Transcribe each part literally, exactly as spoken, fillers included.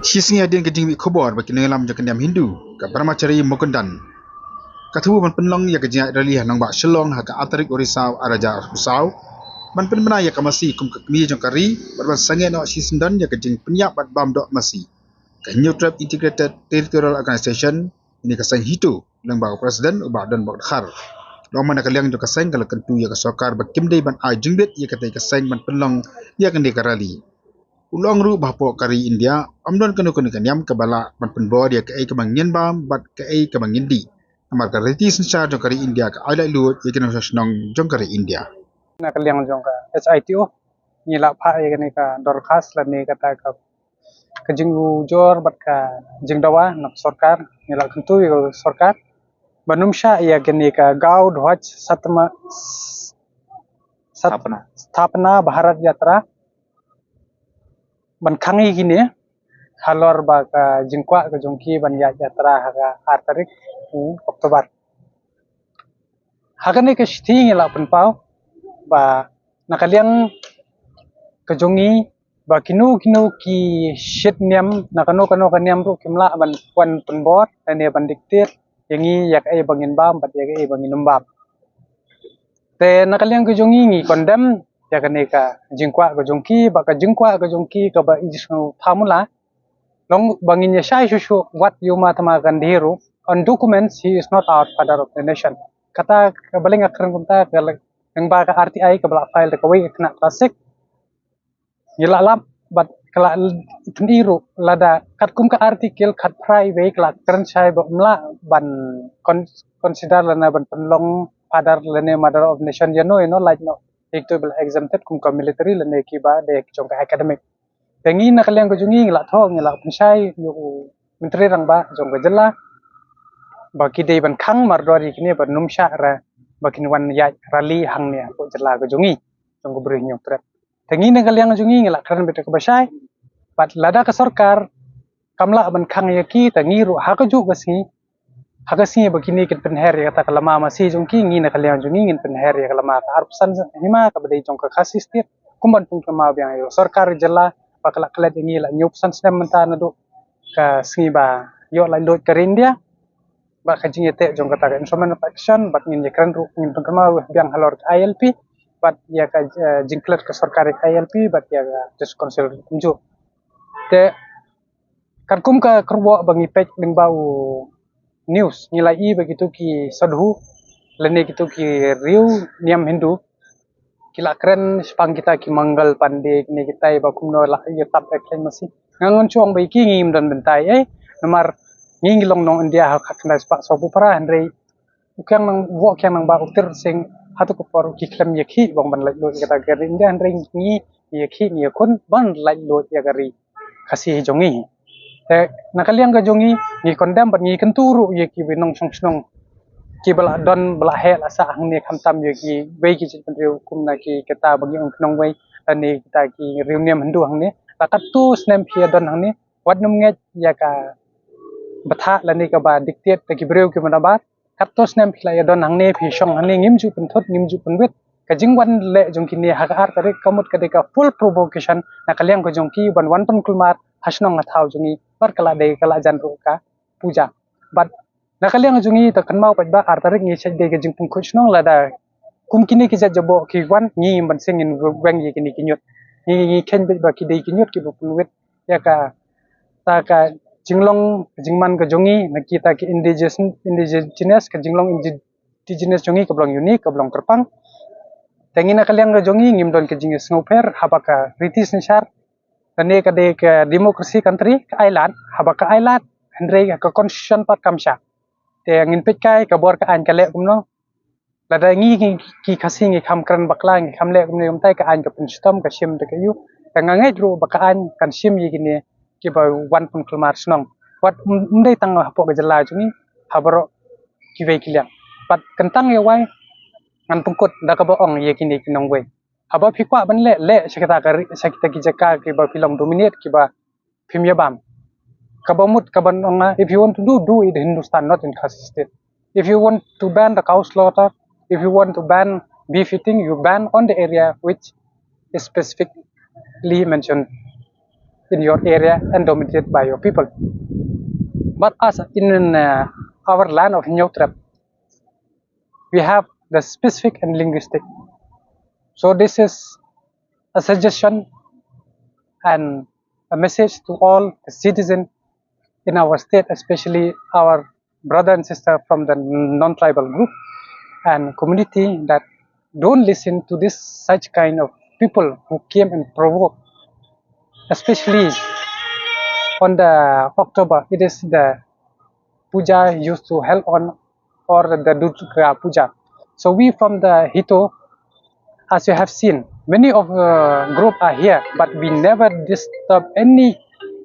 Shi sngi hadien ka jingmih khubor ba ki nongïalam jong ka niam Hindu ka Brahmachari Mukundan ka thuh ban pynlong ïa ka jingïaid rally ha nongbah Shillong ha ka ar tarik u Risaw ar hajar arphew saw ban pynbna ïa ka masi kum ka kmie jong ka ri bad ban sangeh noh shisyndon ïa ka jingpynïap bad bam doh masi. Ka Hynñiewtrep Integrated Territorial Organization, ine ka seng HITO, lyngba u President u Bah Donbok Dkhar, la ong ba na ka liang jong ka seng ka la kyntu ïa ka sorkar ba kim dei ban ai jingbit ïa katei ka seng ban pynlong ïa kane ka rally. U la ong ruh ba hapoh ka ri India ym don kano kano ka niam kaba lah ban pynbor ïa kaei kaba ngin bam bad kaei kaba ngin dih, namar ka riti synshar jong ka ri India ka ai laitluid ïa ki nongshong shnong jong ka ri India. Na ka liang jong ka HITO ngi la phah ïa kane ka dorkhas lane kata ka ka jingujor bad ka jingdawa na ka sorkar, ngi la kyntu ïa ka sorkar ban ym shah ïa kane ka Gau Dhwaj Satma Sat- Sthapna. Sthapna Bharat Yatra ban khang ïa kine halor ba ka jingkwah ka jong ki ban ïaid yatra ha ka ar tarik u October. Ha kane ka shithi ngi la pynpaw ba na ka liang ka jong ngi ba kino kino ki shit niam na kano kano ka niam ruh kim lah ban wan pynbor lane ban dictate ïa ngi ïa kaei ba ngin bam bad ïa kaei ba ngin ym bam. Te na ka liang ka jong ngi ngi condemn ïa kane ka jingkwah ka jong ki, ba ka jingkwah ka jong ki kaba i jingshngaiñ thamula long ba ngin ïa shai shuh shuh wat ïa u Mahatma Gandhi ruh, on documents he is not our father of the nation. Kata ka ba leng ka kren kumta ka leng ba ka RTI kaba la file da kawei ka khynnah class six. Ngi la lap bad ka la pyni ruh lada katkum ka article khatphra wei ka la kren shai ba ym lah ban con- consider lane ban pynlong father lane mother of nation ïa no ïa no, like no, ïa kito ba la exempted kum ka military lane kiba dei ki jong ka academic. Te ngi na ka liang ka jong ngi ngi la thoh ngi la pynshai ïa u Myntri Rangbah jong ka jylla ba ki dei ban khang mardor ïa kine ban ym shah ra ba kin wan ïaid rally hangne hapoh jylla ka jong ngi jong ka Bri Hynñiewtrep. Te ngi na ka liang jong ngi ngi la kren beit kaba shai bad lada ka sorkar kam lah ban khang ïa ki, te ngi ruh ha kajuh ka sngi, ha ka sngi ba kine kin pynher ïa kata ka lama masi jong ki, ngi na ka liang jong ngi ngin pynher ïa ka lama ka arphew san hima kaba dei jong ka Khasi State kum ban pynkynmaw biang ïa u sorkar jylla ba ka la klet ïa ngi la hynñiewphew san snem mynta naduh ka sngi ba ïoh laitluid ka ri India. Bad ka jingïateh jong kata ka Instrument of Action bad ngin ïakren ruh ngin pynkynmaw biang halor ka ILP bad ïa ka, eh, jingklet ka sorkar ïa ka ILP bad ïa ka District Council kumjuh. Te katkum ka kyrwoh ba ngi peit lyngba u news ngi la ïohi ba kito ki sadhu lane kito ki riew niam Hindu ki la kren shaphang kita ki Mangal Pandey kine kita ba kumno la ïa tap ïa ka masi. Nga ngan shu ong ba ïa ki ngim don bynta ei namar ngi ngi long nong India ha ka khyndai spah sawphew phra hynrei u kiang nang, u kiang nang ba u Tir Sing hato ka por ki khlem ïa ki bang ban laitluid ïa kata ka ri India hynrei ngi ïa ki ngi ïa khun ban laitluid ïa ka ri Khasi hi jong ngi. Te na ka liang ka jong ngi ngi condemn bad ngi kyntu ruh ïa ki ba nongshong shnong ki ba la don ba la heh la sah hangne khamtam ïa ki wei ki jaitbynriew kum na ki kita ba ngi ong ki nongwei lane kita ki riew niam Hindu hangne. La katto snem phi ïa don hangne wat nym ngeit ïa ka bthah lane kaba dictate da ki briew ki manabat. Katto snem phi la ïa don hangne phi shong hangne ngim ju pynthut ngim ju pynwit. Ka jingwan leh jong kine ha ka ar tarik ka mut ka dei ka full provocation na ka liang ka jong ki ban wan pynkulmar ha shnong ha thaw jong ngi bad ka la dei ka la jan ruh ka puja. Bad na ka liang jong ngi ta kynmaw pat ba ar tarik ngi shet dei ka jingpynkhuid shnong lada kum kine ki jait jaboh ki wan ngi ban seng ngin weng ïa kine ki ñiut. Ngi ngi khein beit ba ki dei ki ñiut ki ba pynwit ïa ka ta ka jinglong jingman ka jong ngi na kita ki indigenous indigenous ka jinglong indigenous jong ngi ka ba long unique ka ba long kyrpang. Te ngi na ka liang ka jong ngi ngim don ka jingsngewpher haba ka riti synshar. Kane ka dei ka democracy country ka ailad haba ka ailad hynrei ka constitution pat kam shah. Te ngin peit kai ka bor ka aiñ ka leh kumno. Lada ngi ngi ki Khasi ngi kham kren bakla ngi kham leh kumne kumtai ka aiñ ka pynshitom ka shim da ka ïu. Te nga ngeit ruh ba ka aiñ kan shim ïa kine ki ba wan pynkulmar shnong. Wat ym dei tang hapoh ka jylla jong ngi ha baroh ki wei ki liang. Bad kyntang ïa wai ngan pynkut da kaba ong ïa kine ki nongwei. Haba phi kwah ban leh leh sha kita ka ri sha kita ki jaka ki ba phi long dominate ki ba phim ïa bam. Kaba mut kaba ong nga, if you want to do, do it in Hindustan, not in Khasi State. If you want to ban the cow slaughter, if you want to ban beef eating, you ban on the area which is specifically mentioned. in your area and dominated by your people. But as in uh, our land of Hynñiewtrep, we have the specific and linguistic. So this is a suggestion and a message to all the citizens in our state, especially our brother and sister from the non-tribal group and community, that don't listen to this such kind of people who came and provoke, especially on the October. It is the puja used to held on, or the Durga Puja. So we from the Hito, as you have seen, many of the group are here, but we never disturb any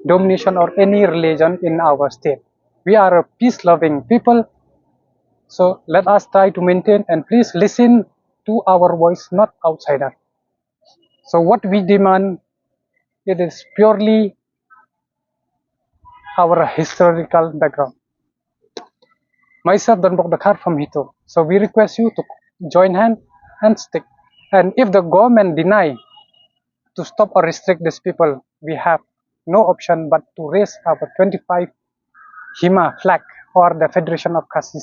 domination or any religion in our state. We are a peace-loving people. So let us try to maintain and please listen to our voice, not outsider. So what we demand, it is purely our historical background. Myself, Donbok Dkhar from Hito. So we request you to join hand and stick. And if the government deny to stop or restrict these people, we have no option but to raise our twenty-five Hima flag or the Federation of Khasi